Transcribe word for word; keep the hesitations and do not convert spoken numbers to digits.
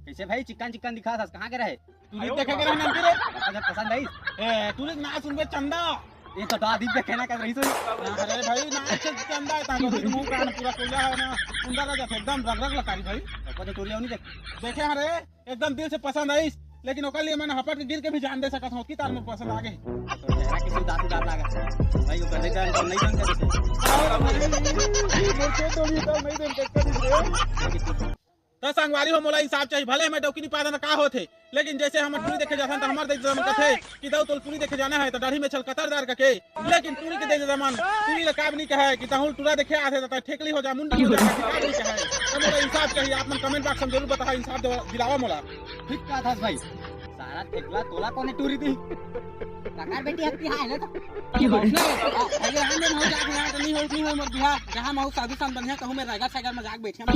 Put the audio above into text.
कइसे भाई चिक्कन चिक्कन दिखाथस, कहाँ के रहे? टूरी देखे के रहे नंदी रे। अच्छा, पसंद आइस? ए, टूरी के नाच सुनबे चंदा। ये तो दादी देखे ना कर रही सोई। अरे भाई, नाच चंदा है, ताको मुंह कान पूरा कोयला है ना, कुंदा का जाथे एकदम रग रग लकारी भाई। तो टूरी नहीं देखे? देखे हरे, एकदम दिल से पसंद आइस, लेकिन ओकर लिए मैं हपट के गिर के भी जान दे सकत हूँ कि तार मोर पसंद आ गए। तो चेहरा किसी उदास उदास लागत है। भाई, वो गंदे का नहीं बन कर देते। और भाई, मोर के तो भी तो नहीं दे सकता। त संगवारी हो, मोला इंसाफ चाहिए, भले मैं डौकी नहीं पादन का होथे, लेकिन जैसे हम टूरी देखे जाथन त हमर दे जमन कथे कि दऊ तोल टूरी देखे जाना है त दाढ़ी में छल कतरदार कके, लेकिन टूरी के दे जमन टूरी ला काब नहीं कहे कि तहूल टूरा देखे आथे त ठेकली हो जा, मुंडी हो जा, काब नहीं कहे। त मोला इंसाफ चाहिए, आप मन कमेंट बॉक्स में जरूर बताओ, इंसाफ दिलावा मोला। ठीक कहा था भाई, सारा ठेकला तोला कोने टूरी दी? काकर बेटी हत्ती है ना तो। अरे रहने दे, मऊ जाके यहाँ तो नहीं हो, नहीं हो मोर बिहार, जहाँ मऊ साधु संत बनिया कहूँ मैं रायगढ़ सागर में जाके बैठे हैं।